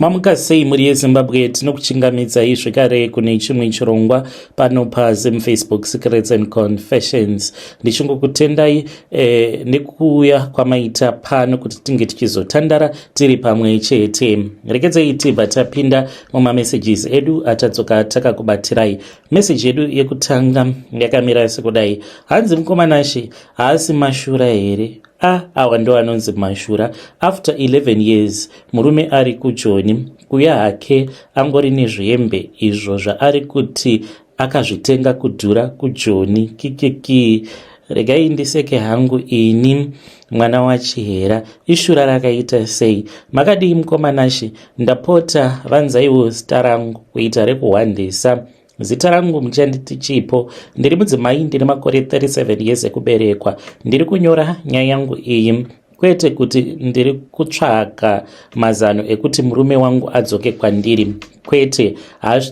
Mamuka sei mhuri yeZimbabwe, tinokuchingamidzai zvekare kune chimwe chirongwa pano paZim Facebook Secrets and Confessions. Ndichingokutendai nekuuya kwamaita pano kuti tinge tichizotandara tiri pamwe chete. Rekedzei tibva tapinda mumamessages edu atadzoka takakubatirai. Meseji yedu yekutanga yakamira sekudai: hanzi, "Mukomanashe, haasi mashura here a awa ndo anonzi mashura? After 11 years murume ari kuJoni, kuya hake angori nezvihembe izvo zvaari kuti akazvitenga kudhura kuJoni. Kikiki, regai ndiseke hangu ini. Mwana wachihera, ishura rakaita sei? Makadii mukomanashe? Ndapota vanzaiwo zita rangu kuita rekuhwandisa. Zita rangu muchanditi Chipo. Ndiri mudzimai, ndine makore 37 years ekuberekwa. Ndiri kunyora nyaya yangu iyi kwete kuti ndiri kutsvaka mazano ekuti murume wangu adzoke kwandiri, kwete,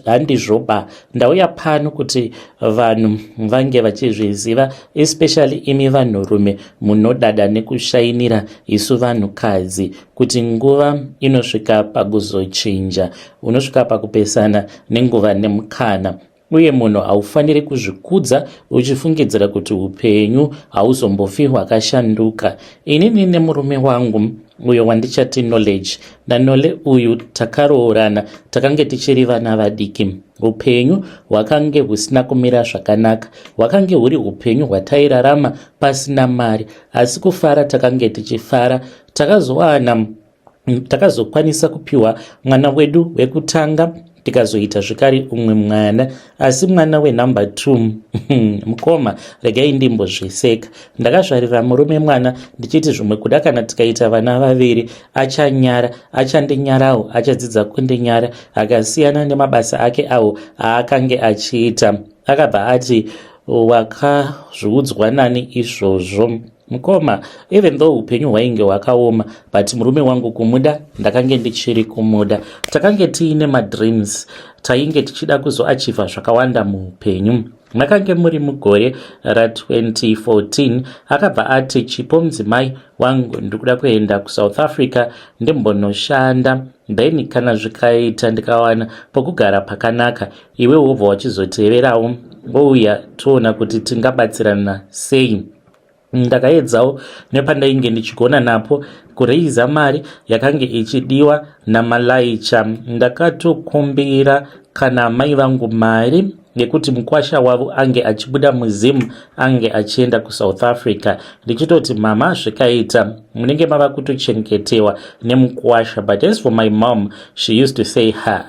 handizvoba. Ndauya pano kuti vanhu vange vachizviziva, especially imi vanhurume munodada nekushainira isu vanhukadzi, kuti nguva inosvika pakuzochinja, unosvika pakupesana nenguva nemukana, uye munhu haufaniri kuzvikudza uchifungidzira kuti upenyu hauzombofi hwakashanduka. Inini nemurume wangu uyo wandichati Knowledge, naNole uyu takaroorana takange tichiri vana vadiki. Upenyu hwakange husina kumira zvakanaka, hwakange huri upenyu hwatairarama pasina mari, asi kufara takange tichifara. Takazowana, takazokwanisa kupiwa mwana wedu wekutanga, tikazoita zvekare umwe mwana, asi mwana wenumber 2, mukoma, regai ndimbozviseka. Ndakazvarira murume mwana ndichiti zvimwe kuda kana tikaita vana vaviri achanyara, achandinyarawo, achadzidza kundinyara, akasiyana nemabasa ake awo aakange achiita. Akabva ati, 'Wakazviudzwa nani izvozvo?' Mukoma, even though upenyu hwainge hwakaoma, but murume wangu kumuda ndakange ndichiri kumuda. Takange tiine madreams, tainge tichida kuzoachiever zvakawanda muupenyu. Makange muri mugore ra2014. Akabva ati, 'Chipo, mudzimai wangu, ndiri kuda kuenda kuSouth Africa ndimbonoshanda, then kana zvikaita ndikawana pokugara pakanaka, iwe wobva wachizoteverawo, wouya toona kuti tingabatsirana sei.' Ndakaedzawo nepandainge ndichigona napo kuraiser mari yakange ichidiwa namalaicha. Ndakatokumbira kana mai vangu mari yekuti mukwasha wavo ange achibuda muZimu ange achienda kuSouth Africa, ndichitoti, 'Mama, zvikaita munenge mava kutochengetewa nemukwasha.' But as for my mom, she used to say, 'Ha,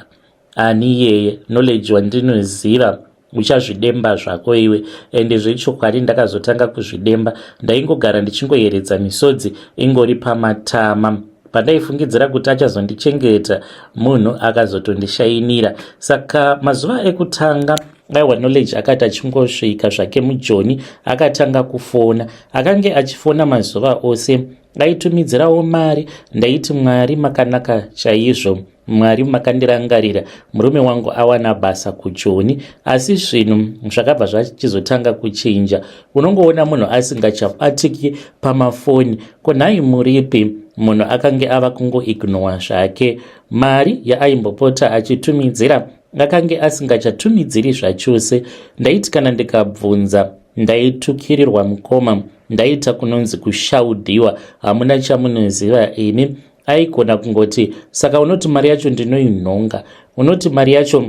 ani iyeye Knowledge wandinoziva? Uchazvidemba zvako iwe.' Ende zvechokwadi ndakazotanga kuzvidemba. Ndaingogara ndichingoyeredza misodzi ingori pamatama. Pandaifungidzira kuti achazondichengeta, munhu akazotondishainira. Saka mazuva ekutanga aiwa, Knowledge akati achingosvika zvake muJoni, akatanga kufona. Akange achifona mazuva ose, aitumidzirawo mari. Ndaiti, 'Mwari makanaka chaizvo, Mwari makandirangarira, murume wangu awana basa kuJoni.' Asi zvinhu zvakabva zvachizotanga kuchinja. Unongoona munhu asingachabatiki pamafoni. Ko nhai muripi? Munhu akange ava kungoignora zvake. Mari yaaimbopota achitumidzira akange asingachatumidziri zvachose. Ndaiti kana ndikabvunza, ndaitukirirwa. Mukoma, ndaita kunonzi kushaudhiwa. 'Hamuna chamunoziva imi.' Aigona kungoti, 'Saka unoti mari yacho ndinoinhonga? Unoti mari yacho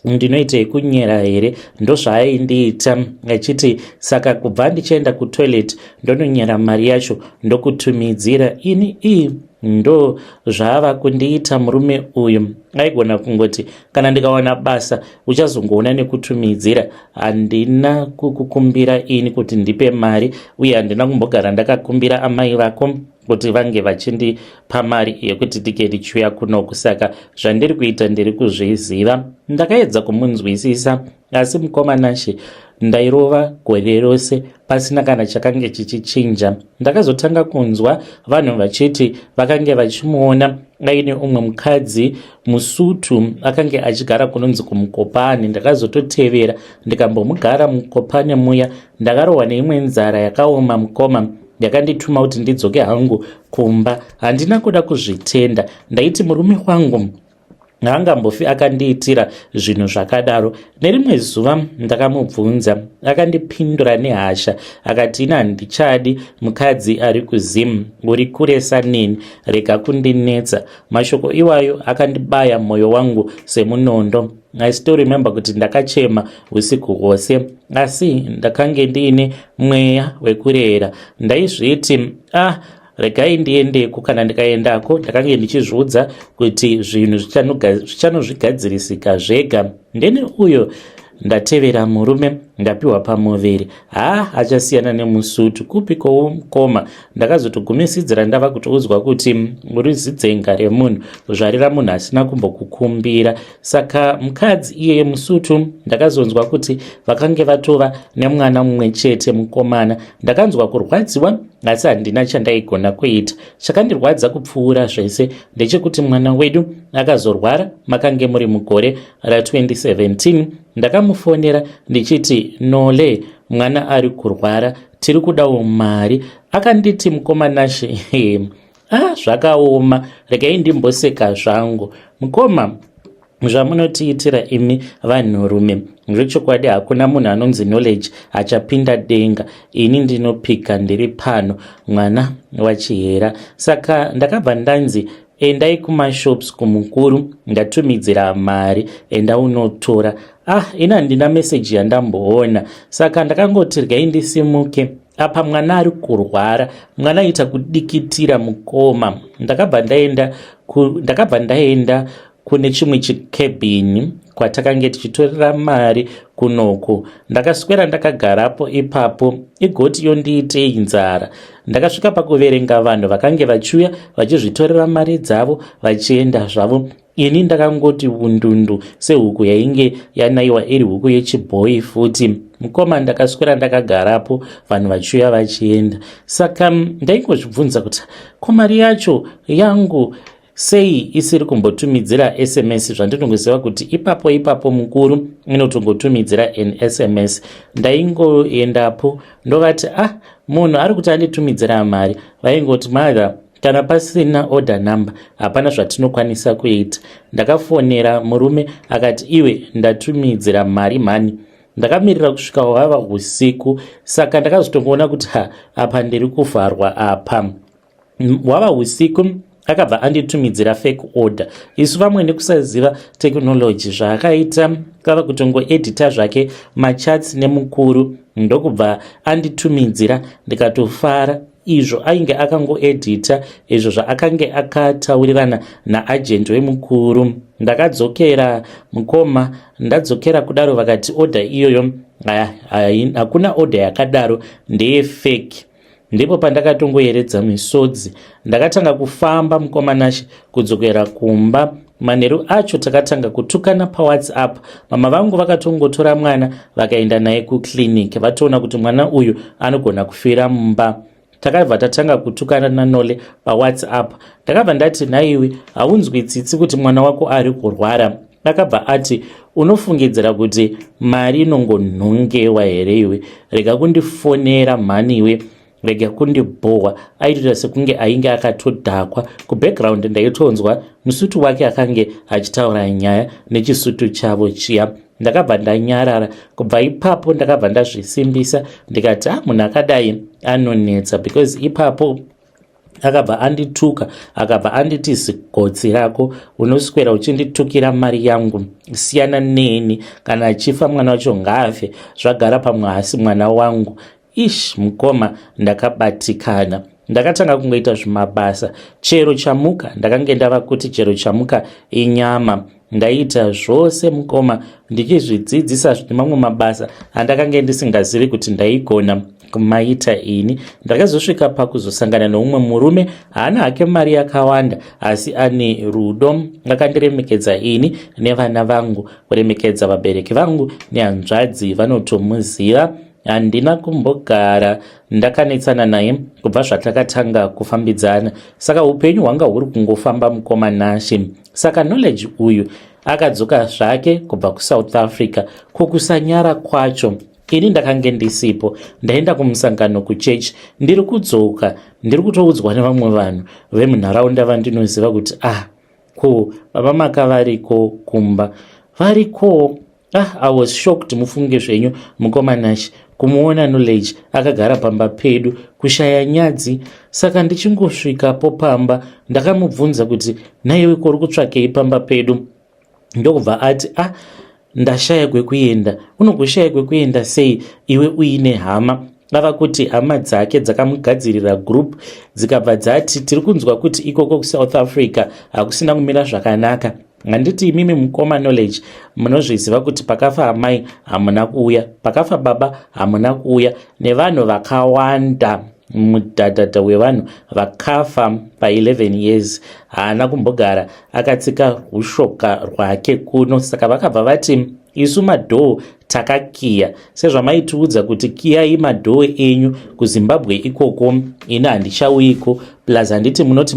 ndinoita yekunyera here?' Ndozvaaindiita achiti, 'Saka kubva ndichienda kutoilet ndononyera mari yacho ndokutumidzira ini?' Ii, ndo zvaava kundiita murume uyu. Aigona kungoti, 'Kana ndikawana basa uchazongoona nekutumidzira. Handina kukukumbira ini kuti ndipe mari, uye handina kumbogara ndakakumbira amai vako kuti vange vachindipa mari yekuti ndinge ndichiuya kunoku. Saka zvandiri kuita ndiri kuzviziva.' Ndakaedza kumunzwisisa, asi mukomanashe, ndairova gore rose pasina kana chakange chichichinja. Ndakazotanga kunzwa vanhu vachiti vakange vachimuona aine umwe mukadzi muSutu akange achigara kunonzi kuMukopani. Ndakazototevera ndikambomugara muKopani muya. Ndakarohwa neimwe nzara yakaoma, mukoma. Yakandituma kuti ndidzoke hangu kumba. Handina kuda kuzvitenda. Ndaiti murume wangu haangambofi akandiitira zvinhu zvakadaro. Nerimwe zuva ndakamubvunza, akandipindura nehasha akati ini handichadi mukadzi ari kuZim, uri kuresa neni, rega kundinetsa. Mashoko iwayo akandibaya mwoyo wangu semunondo. I still remember kuti ndakachema usiku hwose, asi ndakange ndiine mweya wekurera. Ndaizviti ah, regai ndiendeko, kana ndikaendako ndakange ndichizviudza kuti zvinhu zvichanozvigadzirisika zvega. Ndini uyo ndatevera murume, ndapiwa pamuviri, haa achasiyana nemusutu kupi koukoma. Ndakazotogumisidzira ndava kutoudzwa kuti uri zidzenga remunhu, kuzvarira munhu asina kumbokukumbira. Saka mukadzi iyeye musutu ndakazonzwa kuti vakange vatova nemwana mumwe chete mukomana. Ndakanzwa kurwadziwa asi handina chandaigona kuita. Chakandirwadza kupfuura zvese ndechekuti mwana wedu akazorwara, makange muri mugore ra2017. Ndakamufonera ndichiti Nole, mwana ari kurwara, tiri kudawo mari. Akanditi mukoma Nashe, ah, zvakaoma, regai ndimboseka zvangu. Mukoma, zvamunotiitira imi vanhurume zvechokwadi, hakuna munhu anonzi Knowledge achapinda denga. Ini ndinopika ndiri pano, mwana waChihera. Saka ndakabva ndanzi endai kumashops kumukuru, ndatumidzira mari, enda unotora. Ah, ini handina meseji yandamboona, saka ndakangoti regai ndisimuke. Apa mwana ari kurwara, mwana aita kudikitira mukoma. Ndakabva ndaenda ndakabva ndaenda kune chimwe chikebhini kwatakange tichitorera mari kunoku. Ndakaswera ndakagarapo ipapo, igoti yondiitei nzara. Ndakasvika pakuverenga vanhu vakange vachiuya vachizvitorera mari dzavo vachienda zvavo. Ini ndakangoti undundu sehuku yainge yanaiwa, iri huku yechibhoyi futi. Mukoma, ndakaswera ndakagarapo vanhu vachiuya vachienda. Saka ndaingozvibvunza kuti ko mari yacho yangu sei isiri kumbotumidzira SMS, zvandinongoziva kuti ipapo ipapo mukuru inotongotumidzira an SMS. Ndaingoendapo ndovati ah, munhu ari kuti anditumidzira mari. Vaingoti mother, kana pasina order number hapana zvatinokwanisa kuita. Ndakafonera murume akati iwe, ndatumidzira mari mhani. Ndakamirira kusvika hwava usiku, saka ndakazotongoona kuti ha, apa ndiri kuvharwa apa. Hwava usiku akabva anditumidzira fake order. Isu vamwe nekusaziva technology, zvaakaita kava kutongoedhita zvake machats nemukuru, ndokubva anditumidzira. Ndikatofara izvo ainge akangoedhita izvo zvaakange akataurirana naagent wemukuru. Ndakadzokera mukoma, ndadzokera kudaro vakati order iyoyo hakuna order yakadaro, ndeyefake. Ndipo pandakatongoyeredza misodzi. Ndakatanga kufamba mukoma Nashe kudzokera kumba. Manheru acho takatanga kutukana paWhatsApp. Mama vangu vakatongotora mwana vakaenda naye kuclinic, vatoona kuti mwana uyu anogona kufira mumba. Takabva tatanga kutukana naNole paWhatsApp. Ndakabva ndati nhaiwe, haunzwi tsitsi kuti mwana wako ari kurwara? Akabva ati unofungidzira kuti mari inongonhongewa here iwe? Rega kundifonera mhani iwe, rega kundibhohwa. Aitoita sekunge ainge akatodhakwa. Kubackground ndaitonzwa musutu wake akange achitaura nyaya nechisutu chavo chiya. Ndakabva ndanyarara. Kubva ipapo ndakabva ndazvisimbisa ndikati ah, munhu akadai anonetsa, because ipapo akabva andituka, akabva anditi zigotsi rako, unoswera uchinditukira mari yangu, siyana neni, kana achifa mwana wacho ngaafe, zvagara pamwe haasi mwana wangu. Ish mukoma, ndakabatikana. Ndakatanga kungoita zvimabasa chero chamuka. Ndakange ndava kuti chero chamuka inyama. Ndaiita zvose mukoma, ndichizvidzidzisa nemamwe mabasa andakange ndisingazivi kuti ndaigona kumaita ini. Ndakazosvika pakuzosangana neumwe murume, haana hake mari yakawanda asi ane rudo. Akandiremekedza ini nevana vangu, kuremekedza vabereki vangu nehanzvadzi vanotomuziva. Handina kumbogara ndakanetsana naye kubva zvatakatanga kufambidzana. Saka upenyu hwanga huri kungofamba mukoma Nashe. Saka Knowledge uyu akadzoka zvake kubva kuSouth Africa, kokusanyara kwacho. Ini ndakange ndisipo, ndaenda kumusangano kuchechi. Ndiri kudzoka, ndiri kutoudzwa nevamwe vanhu vemunharaunda vandinoziva kuti ah, ko baba Maka variko kumba? Variko. Ah, I was shocked, mufunge zvenyu mukoma Nash, kumuona Knowledge akagara pamba pedu, kushaya nyadzi. Saka ndichingosvikapo pamba ndakamubvunza kuti naiwe kuri kutsvakei pamba pedu? Ndokubva ati ah, ndashaya kwekuenda. Unogoshaya kwekuenda sei iwe uine hama? Ava kuti hama dzake dzakamugadzirira group, dzikabva dzati tiri kunzwa kuti ikoko kuSouth Africa hakusina kumira zvakanaka. Handiti imimi mukoma Knowledge munozviziva kuti pakafa amai hamuna kuuya, pakafa baba hamuna kuuya, nevanhu vakawanda, mudhadhadha wevanhu vakafa pa11 years, haana kumbogara akatsika rushoka rwake kuno. Saka vakabva vati isu madoor takakiya sezvamaitiudza kuti kiyai madoor enyu kuZimbabwe ikoko. Ini handichauyiko. Plus handiti munoti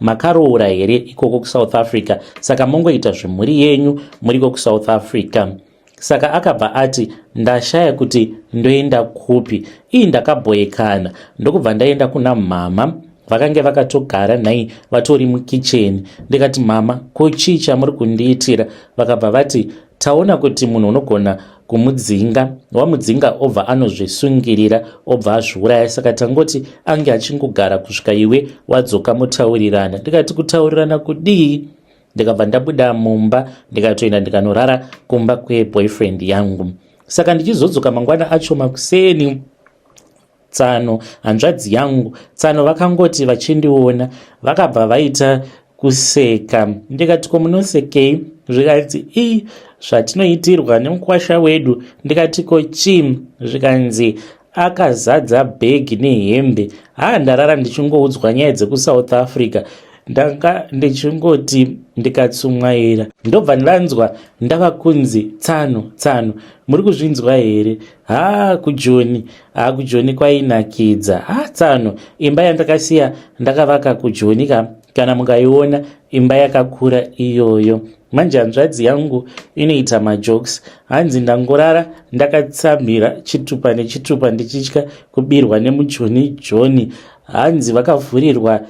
makaroora here ikoko kuSouth Africa? Saka mongoita zvemhuri yenyu muriko kuSouth Africa. Saka akabva ati ndashaya kuti ndoenda kupi. Ii, ndakabhoekana, ndokubva ndaenda kuna mama. Vakange vakatogara nhai, vatori mukicheni. Ndikati, "Mama, ko chii chamuri kundiitira?" Vakabva vati taona kuti munhu unogona kumudzinga, wamudzinga obva anozvisungirira, obva azviuraya. Saka tangoti ange achingogara kusvika iwe wadzoka, mutaurirana. Ndikati, "Kutaurirana kudii?" Ndikabva ndabuda mumba, ndikatoenda ndikanorara kumba kweboyfriend yangu. Saka ndichizodzoka mangwana acho makuseni, tsano, hanzvadzi yangu tsano, vakangoti vachindiona vakabva vaita kuseka. Ndikati, "Ko munosekei?" Zvikanzi, "I zvatinoitirwa nemukwasha wedu." Ndikati, "Ko chii?" Zvikanzi, "Akazadza bhegi nehembe. Haa, ndarara ndichingoudzwa nyaya dzekuSouth Africa. Ndanga ndichingoti ndikatsumwaira, ndobva ndanzwa ndava kunzi tsano, tsano, muri kuzvinzwa here? Haa, kuJoni, haa, kuJoni kwainakidza. Ha, tsano, imba yandakasiya ndakavaka kuJoni ka, kana mukaiona imba yakakura iyoyo." Manje hanzvadzi yangu inoita majokes. Hanzi, "Ndangorara ndakatsamhira chitupa nechitupa ndichitya kubirwa nemuJoni joni." Hanzi vakavhurirwa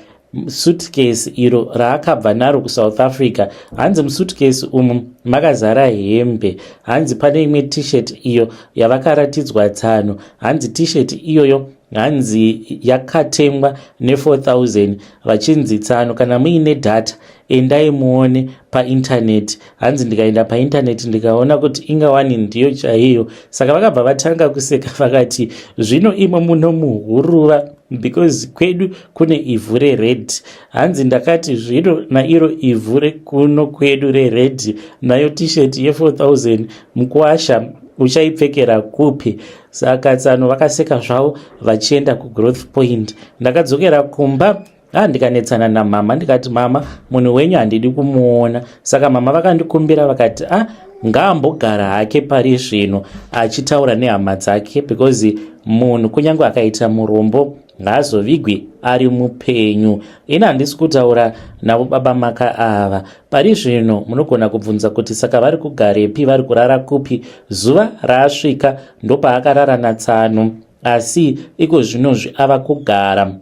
suitcase iro raakabva naro kuSouth Africa. Hanzi musuitcase umu makazara hembe. Hanzi pane imwe tshirt iyo yavakaratidzwa tsano. Hanzi tshirt iyoyo, hanzi yakatengwa ne4000. Vachinzi, "Tsano, kana muine data endai muone paintaneti." Hanzi, "Ndikaenda paintaneti ndikaona kuti ingawani ndiyo chaiyo." Saka vakabva vatanga kuseka, vakati, "Zvino imo muno muhuruva because kwedu kune ivhu rered." Hanzi, "Ndakati zvino nairo ivhu rekuno kwedu rered, nayo tshirt ye4000 mukwasha uchaipfekera kupi?" Saka tsano vakaseka zvavo vachienda kuGrowth Point. Ndakadzokera kumba, ah, ndikanetsana namama. Ndikati, "Mama, munhu wenyu handidi kumuona." Saka mama vakandikumbira, vakati, "Ah, ngaambogara hake pari zvino achitaura nehama dzake, because munhu kunyange akaita murombo ngaazovigwi ari mupenyu." Ini handisi kutaura navo baba Maka ava pari zvino. Munogona kubvunza kuti saka vari kugarepi, vari kurara kupi? Zuva raasvika ndopaakarara natsano, asi iko zvinozvi ava kugara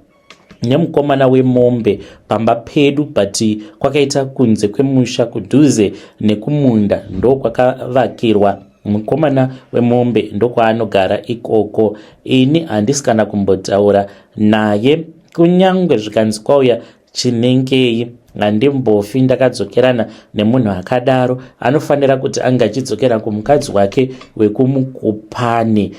nemukomana wemombe pamba pedu, but kwakaita kunze kwemusha, kudhuze nekumunda, ndokwakavakirwa mukomana wemombe, ndokwaanogara ikoko. Ini handisi kana kumbotaura naye. Kunyange zvikanzi kwauya chinengei, handimbofi ndakadzokerana nemunhu akadaro. Anofanira kuti ange achidzokera kumukadzi wake wekumukupani.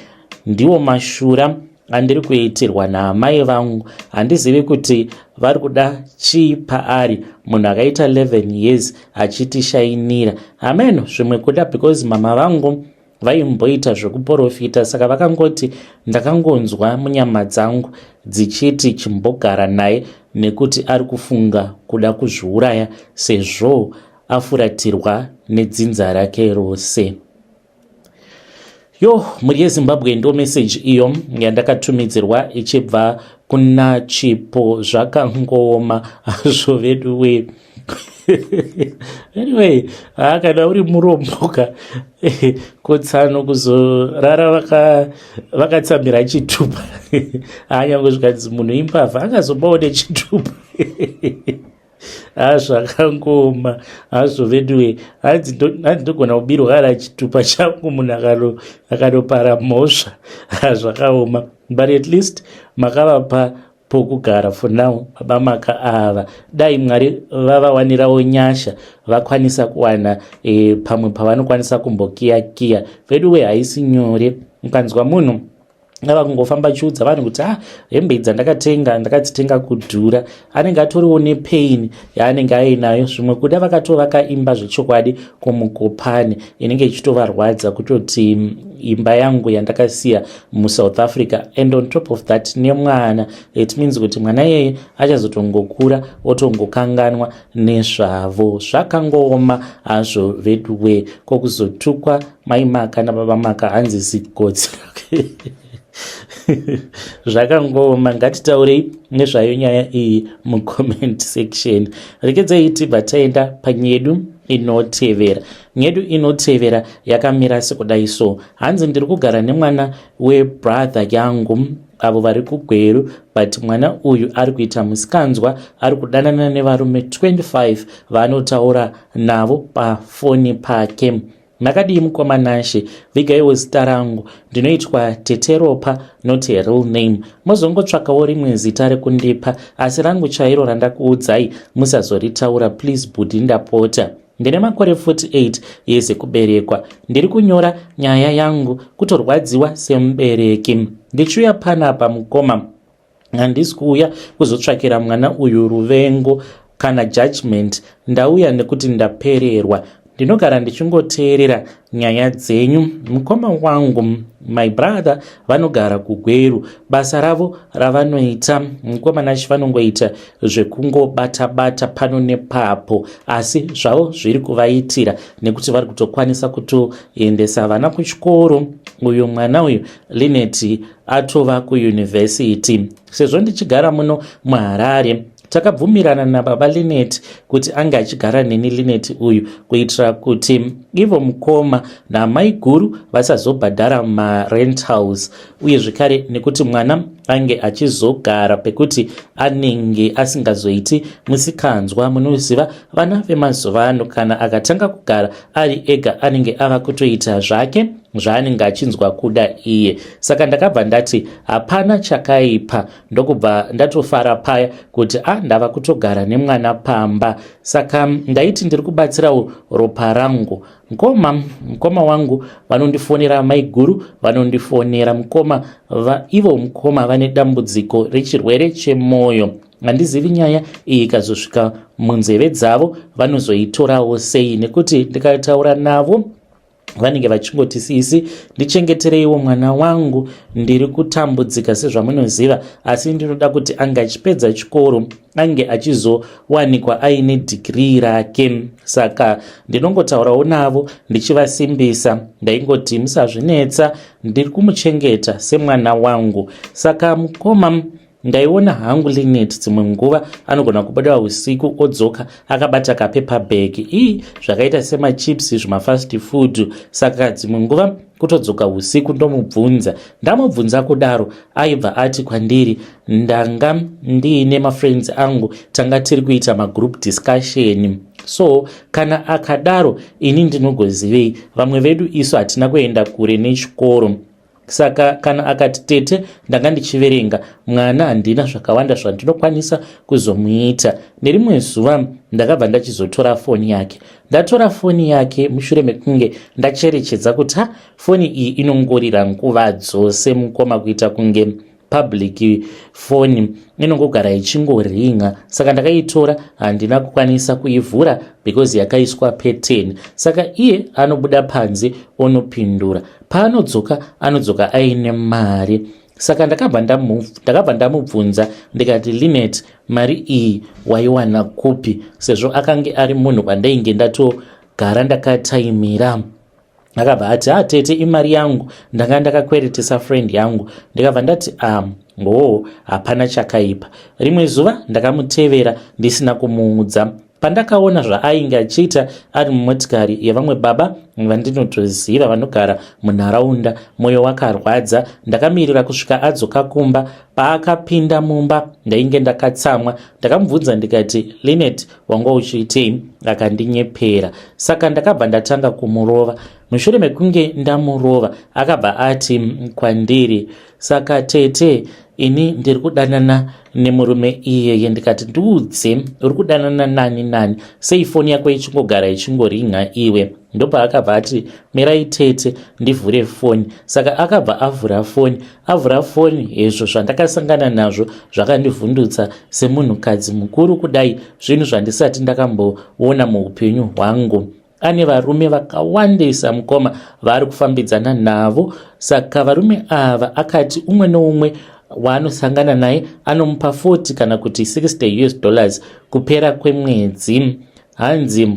Ndiwo mashura andiri kuitirwa naamai vangu. Handizivi kuti vari kuda chii paari, munhu akaita 11 years achitishainira. Hameno zvimwe kuda because mama vangu vaimboita zvekuprofita, saka vakangoti ndakangonzwa munyama dzangu dzichiti chimbogara naye nekuti ari kufunga kuda kuzviuraya sezvo afuratirwa nedzinza rake rose. Yo, mhuri yeZimbabwe, ndo meseji iyo yandakatumidzirwa ichibva kuna Chipo. Zvakangooma hazvo vedu we. Anyway, haa, kana uri muromboka kotsano kuzorara vakatsamira chitupa. Haa, nyange zvikanzi munhu imbavha, angazobawo nechitupa. Haa, zvakangoma hazvo veduwe. Hanzi ndogona kubirwa kana chitupa changu, munhu akanopara mhosva. Zvakaoma, but at least makavapa pokugara for now, baba Maka ava. Dai Mwari vavawanirawo nyasha, vakwanisa kuwana pamwe pavanokwanisa kumbokiya kiya. Veduwe, haisi nyore. Ukanzwa munhu ava kungofamba chiudza vanhu kuti, "Ah, hembe dzandakatenga ndakadzitenga kudhura," anenge atoriwo nepain yaanenge ainayo. Zvimwe kuda vakatovaka imba zvechokwadi kumukopani, inenge ichitovarwadza kutoti imba yangu yandakasiya muSouth Africa. And on top of that, nemwana, it means kuti mwana iyeye achazotongokura otongokanganwa nezvavo. Zvakangooma hazvo veduwe. Kwokuzotukwa mai Maka nababa Maka, hanzi zigotsi. Zvakangooma. Ngatitaurei nezvayo nyaya iyi mucomment section. Rekedzei tibva taenda panyedu inotevera. Nyedu inotevera yakamira sekudai so. Hanzi ndiri kugara nemwana webrother yangu avo vari kuGweru, but mwana uyu ari kuita musikanzwa, ari kudanana nevarume 25 vaanotaura navo pafoni pake. Makadii mukoma Nashe? Vigaiwo zita rangu, ndinoitwa Teteropa, not a real name. Mozongotsvakawo rimwe zita rekundipa, asi rangu chairo randakuudzai musazoritaura please bhudhi, ndapota. Ndine makore 48 years ekuberekwa. Ndiri kunyora nyaya yangu kutorwadziwa semubereki. Ndichiuya panapa mukoma, handisi kuuya kuzotsvakira mwana uyu ruvengo kana judgment. Ndauya nekuti ndapererwa. Ndinogara ndichingoteerera nyaya dzenyu mukoma wangu. My brother vanogara kuGweru. Basa ravo ravanoita, mukoma Nashi, vanongoita zvekungobata-bata pano nepapo, asi zvavo zviri kuvaitira nekuti vari kutokwanisa kutoendesa vana kuchikoro. Uyu mwana uyu Linet atova kuyunivhesiti. Sezvo ndichigara muno muHarare, takabvumirana nababa Linet kuti ange achigara neni Linet uyu, kuitira kuti ivo mukoma namai guru vasazobhadhara marentals, uye zvekare nekuti mwana ange achizogara pekuti anenge asingazoiti musikanzwa. Munoziva vana vemazuva ano, kana akatanga kugara ari ega, anenge ava kutoita zvake zvaanenge achinzwa kuda iye. Saka ndakabva ndati hapana chakaipa, ndokubva ndatofara paya kuti a ndava kutogara nemwana pamba. Saka ndaiti ndiri kubatsirawo ropa rangu. Mukoma wangu vanondifonera, maiguru vanondifonera. Mukoma ivo mukoma vane dambudziko rechirwere chemwoyo. Handizivi nyaya iyi ikazosvika munzeve dzavo vanozoitorawo sei, nekuti ndikataura navo vanenge vachingoti, "Sisi, ndichengetereiwo mwana wangu, ndiri kutambudzika sezvamunoziva, asi ndinoda kuti ange achipedza chikoro, ange achizowanikwa aine dhigirii rake." Saka ndinongotaurawo navo ndichivasimbisa. Ndaingoti, "Musazvinetsa, ndiri kumuchengeta semwana wangu." Saka mukoma, ndaiona hangu Linet dzimwe nguva anogona kubuda usiku odzoka akabata kapaper bag, ii zvakaita semachips, zvimafast food. Saka dzimwe nguva kutodzoka usiku, ndomubvunza. Ndamubvunza kudaro, aibva ati kwandiri, "Ndanga ndiine mafriends angu, tanga tiri kuita magroup discussion." So kana akadaro, ini ndinogozivei? Vamwe vedu isu hatina kuenda kure nechikoro. Saka kana akati, "Tete, ndanga ndichiverenga," mwana handina zvakawanda zvandinokwanisa kuzomuita. Nerimwe zuva ndakabva ndachizotora foni yake. Ndatora foni yake mushure mekunge ndacherechedza kuti ha, foni iyi inongorira nguva dzose mukoma, kuita kunge public foni, inongogara ichingoringa. Saka ndakaitora, handina kukwanisa kuivhura because yakaiswa pattern. Saka iye anobuda panze onopindura, paanodzoka anodzoka aine mari. Saka ndakabva ndamubvunza ndikati, "Linet, mari iyi waiwana kupi?" Sezvo akange ari munhu kwandainge ndatogara ndakataimira. Akabva ati, "Ha, tete, imari yangu, ndanga ndakakweretesa friend yangu." Ndikabva ndati, "Am oh, hapana chakaipa." Rimwe zuva ndakamutevera ndisina kumuudza. Pandakaona zvaainge achiita ari mumotikari yevamwe baba vandinotoziva vanogara munharaunda, mwoyo wakarwadza. Ndakamirira kusvika adzoka kumba. Paakapinda mumba ndainge ndakatsamwa. Ndakamubvunza ndikati, Linet, wanga uchiitei? Akandinyepera. Saka ndakabva ndatanga kumurova. Mushure mekunge ndamurova, akabva ati kwandiri, Saka tete, ini ndiri kudanana nemurume iyeye. Ndikati, ndiudze, uri kudanana nani nani? Sei foni yako ichingogara ichingoringa iwe? Ndopaakabva ati, mirai tete ndivhure foni. Saka akabva avhura foni. Avhura foni, hezvo zvandakasangana nazvo zvakandivhundutsa semunhukadzi mukuru kudai, zvinhu zvandisati ndakamboona muupenyu hwangu. Ane varume vakawandisa mukoma vaari kufambidzana navo. Saka varume ava akati umwe noumwe waanosangana naye anomupa 40 kana kuti 60 US dollars kupera kwemwedzi. Hanzi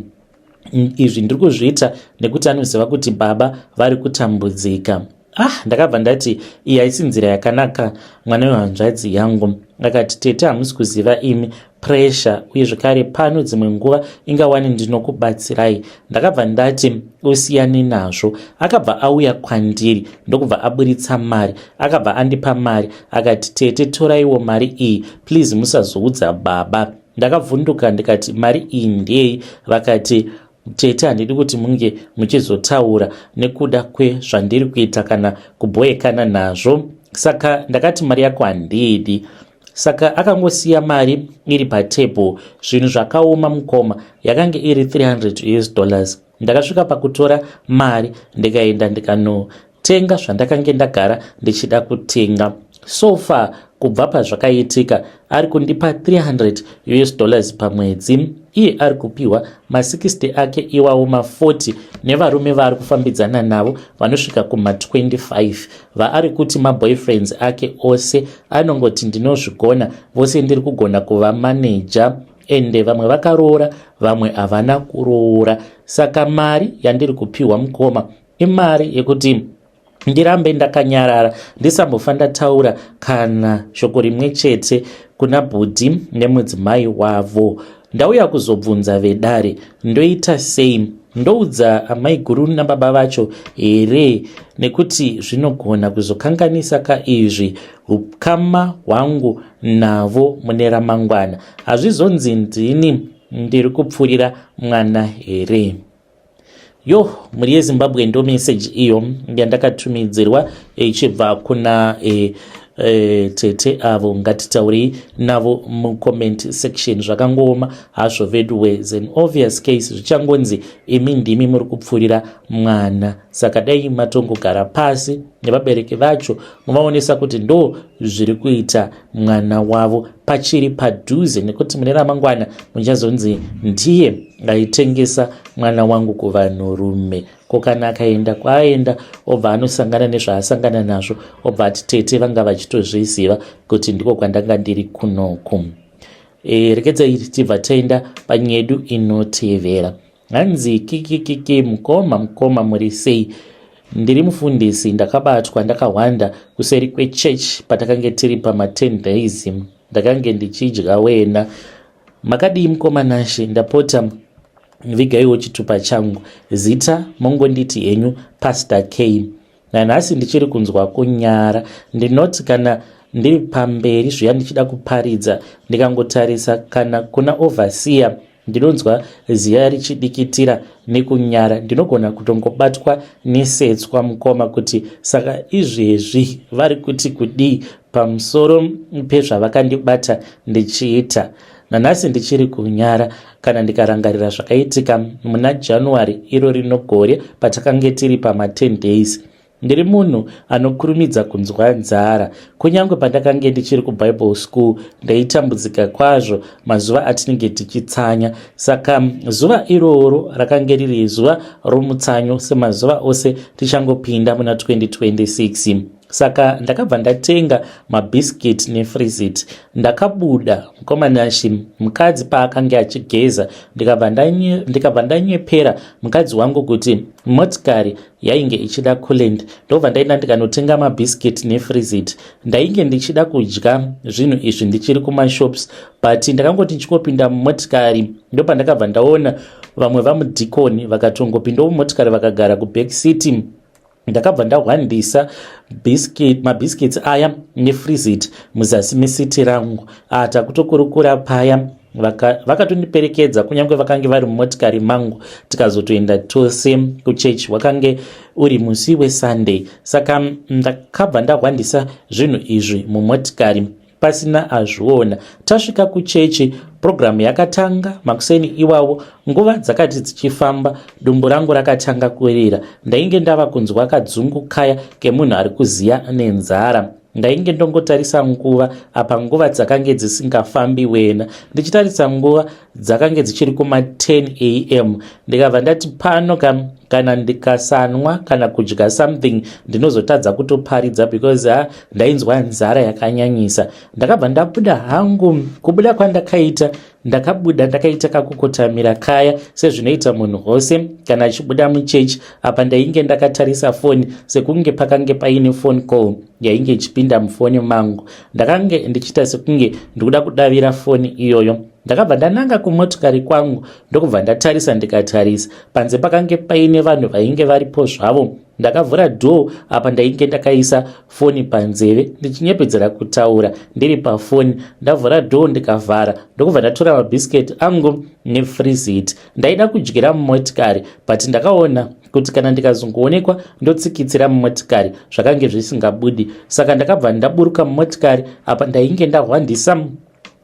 izvi ndiri kuzviita nekuti anoziva kuti baba vari kutambudzika. Ah, ndakabva ndati iyi haisi nzira yakanaka mwana wehanzvadzi yangu. Akati tete hamusi kuziva imi pressure uye zvekare pano dzimwe nguva ingawani ndinokubatsirai. Ndakabva ndati usiyane nazvo. Akabva auya kwandiri ndokubva aburitsa mari. Akabva andipa mari akati tete toraiwo mari iyi please musazoudza baba. Ndakavhunduka ndikati mari iyi ndeyei? Vakati Tete handidi kuti munge muchizotaura nekuda kwezvandiri kuita kana kubhoekana nazvo. Saka ndakati mari yako handiidi. Saka akangosiya mari iri patable. Zvinhu zvakaoma mukoma, yakange iri 300 US dollars. Ndakasvika pakutora mari ndikaenda ndikano tenga zvandakange ndagara ndichida kutenga. So far kubva pazvakaitika ari kundipa 300 US dollars pamwedzi, iye ari kupiwa ma60 ake iwawo ma40 nevarume vaari kufambidzana navo vanosvika kuma25 vaari kuti maboyfriends ake ose. Anongoti ndinozvigona vose, ndiri kugona kuvamaneja, ende vamwe vakaroora vamwe havana kuroora. Saka mari yandiri kupiwa mukoma imari yekuti ndirambe ndakanyarara, ndisambofa ndataura kana shoko rimwe chete kuna bhudhi nemudzimai wavo. Ndauya kuzobvunza vedare, ndoita sei? Ndoudza amaiguru nababa vacho here? Nekuti zvinogona kuzokanganisa ka izvi ukama hwangu navo mune ramangwana. Hazvizonzi ndini ndiri kupfurira mwana here? Yo, mhuri yeZimbabwe, ndo message iyo yandakatumidzirwa ichibva kuna tete avo. Ngatitaurei navo mucomment section. Zvakangooma hazvo veduwe, an obvious case zvichangonzi imi ndimi muri kupfurira mwana. Saka dai matongogara pasi nevabereki vacho muvaonesa kuti ndo zviri kuita mwana wavo pachiri padhuze, nekuti mune ramangwana muchazonzi ndiye aitengesa mwana wangu kuvanhurume. Ko kana akaenda kwaaenda obva anosangana nezvaasangana nazvo, obva ati tete vanga vachitozviziva kuti ndiko kwandanga ndiri kunoku. Regedzai tibva taenda panyedu inotevera. Hanzi kikikiki mukoma, mukoma muri sei? Ndiri mufundisi, ndakabatwa ndakahwanda kuseri kwechurch patakange tiri pama 10 days. Ndakange ndichidya wena. Makadii mukoma Nashe? Ndapota vigaiwo chitupa changu, zita mongonditi henyu Pastor K. Nanhasi ndichiri kunzwa kunyara. Ndinoti kana ndiri pamberi zviya ndichida kuparidza, ndikangotarisa kana kuna overseer ndinonzwa ziya richidikitira nekunyara. Ndinogona kutongobatwa nesetswa mukoma, kuti saka izvezvi vari kuti kudii pamusoro pezvavakandibata ndichiita. Nanhasi ndichiri kunyara kana ndikarangarira zvakaitika muna January iro rino gore patakange tiri pama 10 days. Ndiri munhu anokurumidza kunzwa nzara. Kunyange pandakange ndichiri kuBible school ndaitambudzika kwazvo mazuva atinenge tichitsanya. Saka zuva iroro rakange riri zuva romutsanyo semazuva ose tichangopinda muna 2026. Saka ndakabva ndatenga mabiscuit nefreezit. Ndakabuda mukoma Nashy mukadzi paakange achigeza ndikabva ndanyepera mukadzi wangu kuti motikari yainge ichida coolant ndobva ndaenda ndikanotenga mabiscuit nefreezit. Ndainge ndichida kudya zvinhu izvi ndichiri kumashops but ndakangoti ndichingopinda mumotikari ndopandakabva ndaona vamwe vamudhikoni vakatongopindawo mumotikari vakagara kuback seat. Ndakabva ndahwandisa mabiscuits aya nefreezit muzasi mesiti rangu. Ah, takutokurukura paya vakatondiperekedza vaka kunyange vakange vari mumotikari mangu tikazotoenda tose kuchechi. Wakange uri musi weSunday, saka ndakabva ndahwandisa zvinhu izvi mumotikari pasina azviona. Tasvika kuchechi, purogiramu yakatanga makuseni iwawo. Nguva dzakati dzichifamba, dumbu rangu rakatanga kurira. Ndainge ndava kunzwa kadzungu kaya kemunhu ari kuziya nenzara. Ndainge ndongotarisa nguva, apa nguva dzakange dzisingafambi wena. Ndichitarisa nguva dzakange dzichiri kuma 10 am, ndikabva ndati pano kana ndikasanwa kana kudya something ndinozotadza kutoparidza because ha, ndainzwa nzara yakanyanyisa. Ndakabva ndabuda hangu. Kubuda kwandakaita, ndakabuda ndakaita kakukotamira kaya sezvinoita munhu wose kana achibuda muchechi. Apa ndainge ndakatarisa foni sekunge pakange paine phone call yainge ichipinda mufoni mangu. Ndakange ndichiita sekunge ndikuda kudavira foni iyoyo. Ndakabva ndananga kumotikari kwangu ndokubva ndatarisa, ndikatarisa panze pakange paine vanhu vainge varipo zvavo. Ndakavhura door, apa ndainge ndakaisa foni panzeve ndichinyepedzera kutaura ndiri pafoni. Ndavhura door ndikavhara, ndokubva ndatora mabhisiketi angu nefreezit. Ndaida kudyira mumotikari, but ndakaona kuti kana ndikazongoonekwa ndotsikitsira mumotikari zvakange zvisingabudi, saka ndakabva ndaburuka mumotikari. Apa ndainge ndahwandisa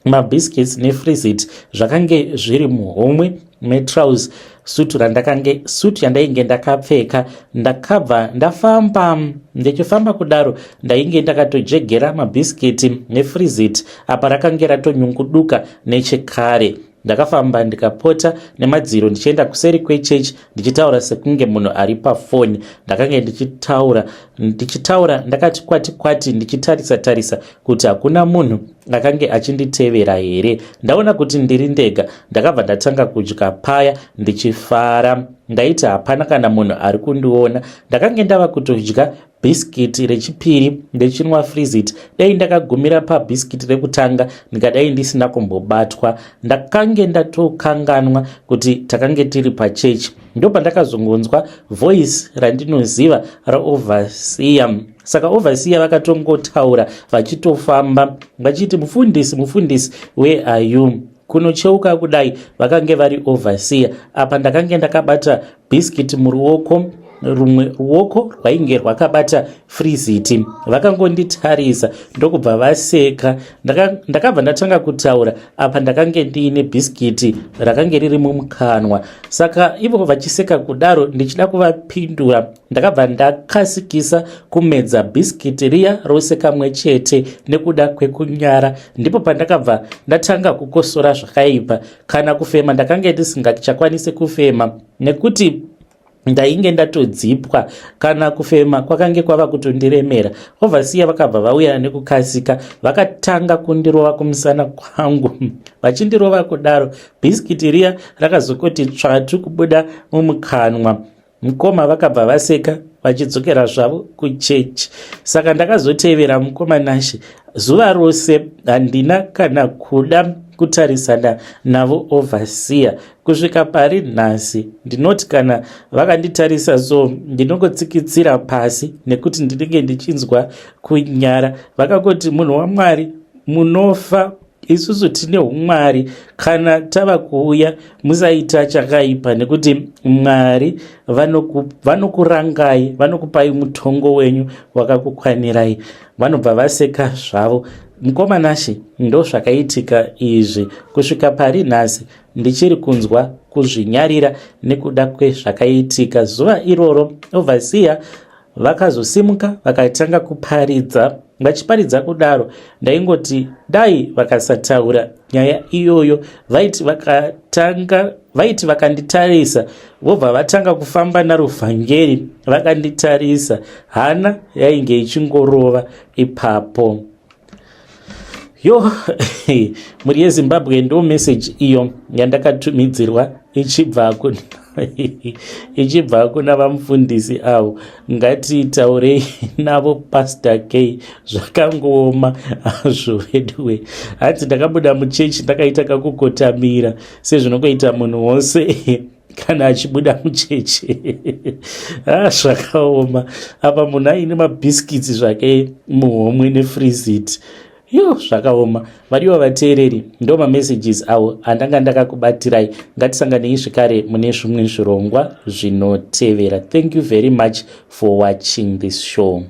mabiscuits nefreezit, zvakange zviri muhomwe metrouse sutu randakange sutu yandainge ndakapfeka. Ndakabva ndafamba. Ndichifamba kudaro ndainge ndakatojegera mabhisikiti nefreezit, apa rakange ratonyunguduka nechekare. Ndakafamba ndikapota nemadziro ndichienda kuseri kwechechi ndichitaura sekunge munhu ari pafoni. Ndakange ndichitaura ndichitaura ndakati kwati kwati, ndichitarisa tarisa kuti hakuna munhu akange achinditevera here. Ndaona kuti ndiri ndega, ndakabva ndatanga kudya paya ndichifara. Ndaiti hapana kana munhu ari kundiona. Ndakange ndava kutodya bhisikiti rechipiri ndichinwa freezit. Dai ndakagumira pabhisikiti rekutanga ndingadai ndisina kumbobatwa. Ndakange ndatokanganwa kuti takange tiri pachechi. Ndopandakazongonzwa voice randinoziva raoverseer. Saka overseer vakatongotaura vachitofamba vachiti, "Mufundisi, mufundisi, where are you?" Kunocheuka kudai vakange vari overseer. Apa ndakange ndakabata bhisikiti muruoko, rumwe ruoko rwainge rwakabata freezit. Vakangonditarisa ndokubva vaseka. Ndakabva ndatanga kutaura, apa ndakange ndiine bhisikiti rakange riri mumukanwa. Saka ivo vachiseka kudaro, ndichida kuvapindura, ndakabva ndakasikisa kumedza bhisikiti riya rose kamwe chete nekuda kwekunyara. Ndipo pandakabva ndatanga kukosora zvakaipa. Kana kufema ndakange ndisingachakwanisi kufema nekuti ndainge ndatodzipwa. Kana kufema kwakange kwava kutondiremera. Overseer vakabva vauya nekukasika, vakatanga kundirova kumusana kwangu. Vachindirova kudaro, bhisikiti riya rakazokoti tsvatu kubuda mumukanwa. Mukoma vakabva vaseka vachidzokera zvavo kuchechi. Saka ndakazotevera mukoma Nashe zuva rose. Handina kana kuda kutarisana navo overseer. Kusvika pari nhasi ndinoti kana vakanditarisa so ndinongotsikitsira pasi nekuti ndinenge ndichinzwa kunyara. Vakangoti, "Munhu waMwari, munofa. Isusu tine umwari. Kana tava kuuya, musaita chakaipa nekuti Mwari vanokurangai, vanokupai mutongo wenyu wakakukwanirai." Vanobva vaseka zvavo. Mukoma Nashe, ndo zvakaitika izvi. Kusvika pari nhasi ndichiri kunzwa kuzvinyarira nekuda kwezvakaitika zuva iroro. Overseer vakazosimuka vakatanga kuparidza. Vachiparidza kudaro ndaingoti dai vakasataura nyaya iyoyo. Vaiti vakatanga Vaiti vakanditarisa vobva vatanga kufamba naruvhangeri vakanditarisa, hana yainge ichingorova ipapo. Yo, mhuri yeZimbabwe, ndo message iyo yandakatumidzirwa ichibva kuna vamufundisi avo. Ngatitaurei navo, Pastor K. Zvakangooma hazvo veduwe. Hanzi ndakabuda muchechi ndakaita kakukotamira sezvinongoita munhu wose kana achibuda muchechi. Ah, zvakaoma. Apa munhu aine mabhiskits zvake muhomwe nefreezit. Yo, zvakaoma. Vadiwa vateereri, ndo mamessages avo andanga ndakakubatirai. Ngatisanganei zvekare mune zvimwe zvirongwa zvinotevera. Thank you very much for watching this show.